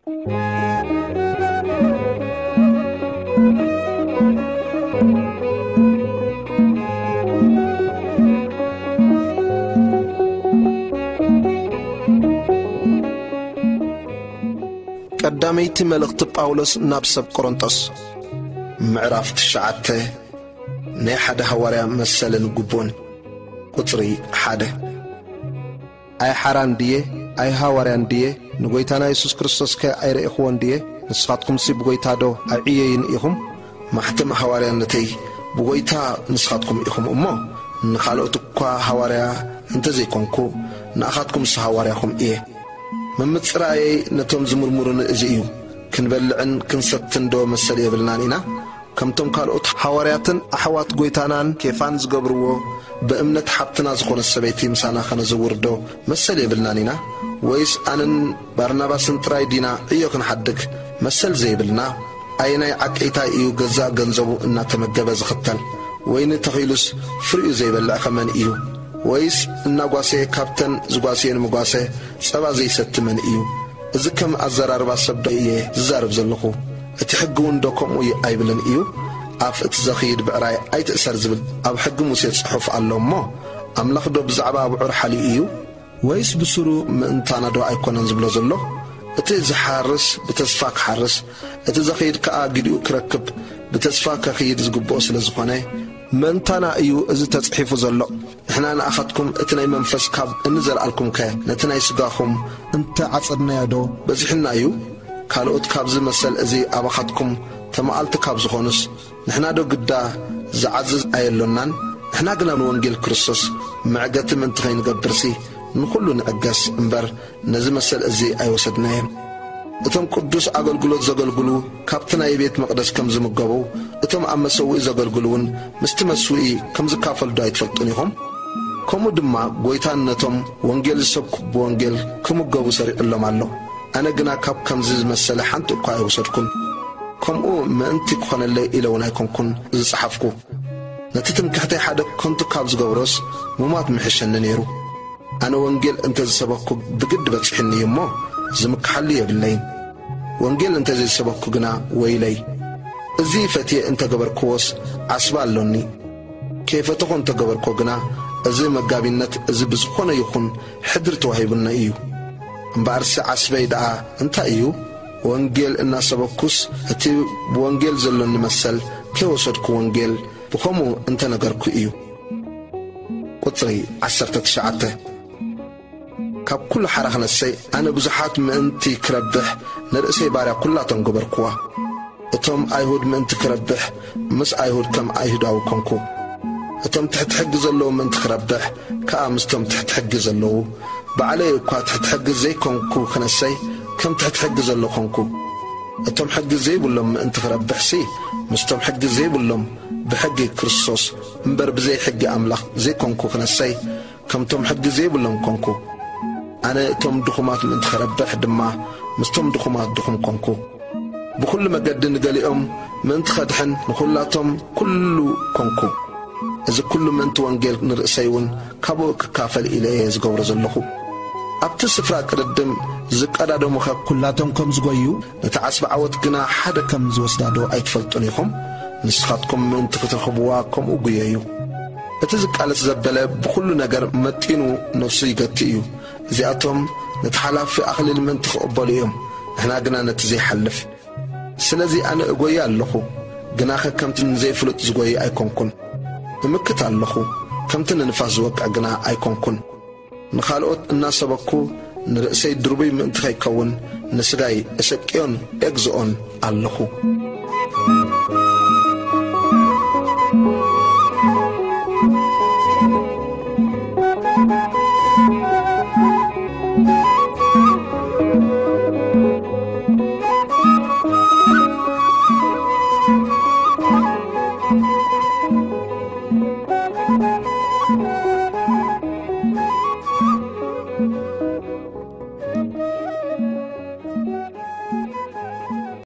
ቀዳመይቲ መልእኽቲ ጳውሎስ ናብ ሰብ ቆሮንጦስ፣ ምዕራፍ ትሽዓተ። ናይ ሓደ ሃዋርያ መሰልን ግቡእን። ቁጽሪ ሓደ። ኣይ ሓራን ድየ? ኣይ ሃዋርያን ድየ? ንጐይታና የሱስ ክርስቶስከ ኣይረኤኽዎን ድየ? ንስኻትኩምሲ ብጐይታዶ ኣይዕየይን ኢኹም? ማሕተም ሃዋርያነተይ ብጐይታ ንስኻትኩም ኢኹም እሞ፣ ንኻልኦት እኳ ሃዋርያ እንተ ዘይኮንኩ፣ ንኣኻትኩምስ ሃዋርያኹም እየ። ምምጽራየይ ነቶም ዝምርምሩኒ እዚ እዩ። ክንበልዕን ክንሰትንዶ መሰል የብልናን ኢና? ከምቶም ካልኦት ሃዋርያትን ኣሕዋት ጐይታናን ኬፋን ዝገብርዎ፣ ብእምነት ሓብትና ዝኾነት ሰበይቲ ምሳና ኸነዘውርዶ መሰል የብልናን ኢና? ወይስ ኣነን ባርናባስን ጥራይ ዲና ዕዮ ክንሓድግ መሰል ዘይብልና? ኣየናይ ዓቀይታይ እዩ ገዛእ ገንዘቡ እናተመገበ ዝኽተል? ወይኒ ተኺሉስ ፍሪኡ ዘይበልዕ ኸመን እዩ? ወይስ እናጓሰየ ካብተን ዝጓሰየን መጓሰ ጸባ ዘይሰቲ መን እዩ? እዚ ከም ኣዘራርባ ሰብ ዶ እየ ዝዛረብ ዘለኹ? እቲ ሕጊ እውን ዶ ከምኡ እዩ ኣይብልን እዩ? ኣፍ እቲ ዘኽይድ ብዕራይ ኣይትእሰር ዝብል ኣብ ሕጊ ሙሴ ጽሑፍ ኣሎ እሞ፣ ኣምላኽ ዶ ብዛዕባ ኣብዑር ሓልዩ እዩ? ወይስ ብስሩ ምእንታና ዶ ኣይኮነን ዝብሎ ዘሎ? እቲ ዝሓርስ ብተስፋ ክሓርስ፣ እቲ ዘኽይድ ከኣ ግዲኡ ክረክብ ብተስፋ ከኽይድ ዝግብኦ ስለ ዝኾነ፣ ምእንታና እዩ እዚ ተጽሒፉ ዘሎ። ንሕና ንኣኻትኩም እቲ ናይ መንፈስ ካብ እንዘርኣልኩምከ፣ ነቲ ናይ ስጋኹም እንተ ዓጸድናዮ ዶ በዚሑና እዩ? ካልኦት ካብዚ መሰል እዚ ኣባኻትኩም ተመኣልቲ ካብ ዝኾኑስ፣ ንሕና ዶ ግዳ ዝዓዝዝ ኣየሎናን? ንሕና ግና ንወንጌል ክርስቶስ መዕገቲ ምእንቲ ኸይንገብርሲ፣ ንኹሉ ንዕገስ እምበር፣ ነዚ መሰል እዚ ኣይወሰድናዮን። እቶም ቅዱስ ኣገልግሎት ዘገልግሉ ካብቲ ናይ ቤት መቕደስ ከም ዝምገቡ፣ እቶም ኣብ መሰውኢ ዘገልግሉ እውን ምስቲ መስውኢ ከም ዝካፈሉ ዶ ኣይትፈልጡን ኢኹም? ከምኡ ድማ ጐይታን ነቶም ወንጌል ዝሰብኩ ብወንጌል ክምገቡ ሰሪዑሎም ኣሎ። ኣነ ግና ካብ ከምዚ ዝመሰለ ሓንቲ እኳ ኣይወሰድኩን። ከምኡ ምእንቲ ክኾነለይ ኢለ እውን ኣይኮንኩን ዝጸሓፍኩ። ነቲ ትምክሕተይ ሓደ ከንቱ ካብ ዝገብሮስ ምሟት ምሕሸኒ ነይሩ። ኣነ ወንጌል እንተ ዝሰበኩ ብግዲ በጺሑኒ እዩ እሞ፣ ዝምክሓሉ የብለይን። ወንጌል እንተ ዘይሰበኩ ግና ወይለይ። እዚ ፈትየ እንተ ገበርክዎስ ዓስቢ ኣሎኒ። ከይፈተኹ እንተ ገበርክዎ ግና፣ እዚ መጋቢነት እዚ ብዝኾነ ይኹን ሕድሪ ተዋሂቡኒ እዩ። እምበኣርሲ ዓስበይ ደኣ እንታይ እዩ? ወንጌል እናሰበኩስ፣ እቲ ብወንጌል ዘሎኒ መሰል ከይወሰድኩ ወንጌል ብኸምኡ እንተ ነገርኩ እዩ። ቁጽሪ ዓሰርተ ትሽዓተ። ካብ ኩሉ ሓራ ክነሰይ፣ ኣነ ብዙሓት ምእንቲ ክረብሕ ንርእሰይ ባርያ ኩላቶም ገበርክዋ። እቶም ኣይሁድ ምእንቲ ክረብሕ ምስ ኣይሁድ ከም ኣይሁዳዊ ኮንኩ። እቶም ትሕቲ ሕጊ ዘለዉ ምእንቲ ክረብሕ ከኣ ምስቶም ትሕቲ ሕጊ ዘለዉ፣ ባዕለይ እኳ ትሕቲ ሕጊ ዘይኮንኩ ክነሰይ ከም ትሕቲ ሕጊ ዘሎ ኮንኩ። እቶም ሕጊ ዘይብሎም ምእንቲ ክረብሕሲ ምስቶም ሕጊ ዘይብሎም ብሕጊ ክርስቶስ እምበር ብዘይ ሕጊ ኣምላኽ ዘይኮንኩ ክነሰይ ከምቶም ሕጊ ዘይብሎም ኮንኩ። ኣነ እቶም ድኹማት ምእንቲ ክረብሕ ድማ ምስቶም ድኹማት ድኹም ኮንኩ። ብኹሉ መገዲ ንገሊኦም ምእንቲ ኸድሕን ንኹላቶም ኩሉ ኮንኩ። እዚ ኩሉ ምእንቲ ወንጌል ንርእሰይ እውን ካብኡ ክካፈል ኢለ እየ ዝገብሮ ዘለኹ። ኣብቲ ስፍራ ቅድድም ዝቀዳደሙኸ ኩላቶም ከም ዝጎዩ፣ ነቲ ዓስቢ ዓወት ግና ሓደ ከም ዝወስዳዶ ኣይትፈልጡን ኢኹም? ንስኻትኩም ምእንቲ ክትረኽብዋ ከምኡ ጉየዩ። እቲ ዝቃለስ ዘበለ ብኹሉ ነገር መጢኑ ነፍሱ ይገቲ እዩ። እዚኣቶም ነቲ ሓላፊ ኣኽሊል ምእንቲ ክቕበሉ እዮም፣ ንሕና ግና ነቲ ዘይሓልፍ። ስለዚ ኣነ እጎይ ኣለኹ፣ ግናኸ ከምቲ ንዘይፍሉጥ ዝጎይ ኣይኮንኩን። እምክት ኣለኹ፣ ከምቲ ንንፋስ ዝወቅዕ ግና ኣይኮንኩን። ንኻልኦት እናሰበኩ ንርእሰይ ድርቡይ ምእንቲ ኸይከውን ንስጋይ እሰቅዮን ኤግዝኦን ኣለኹ።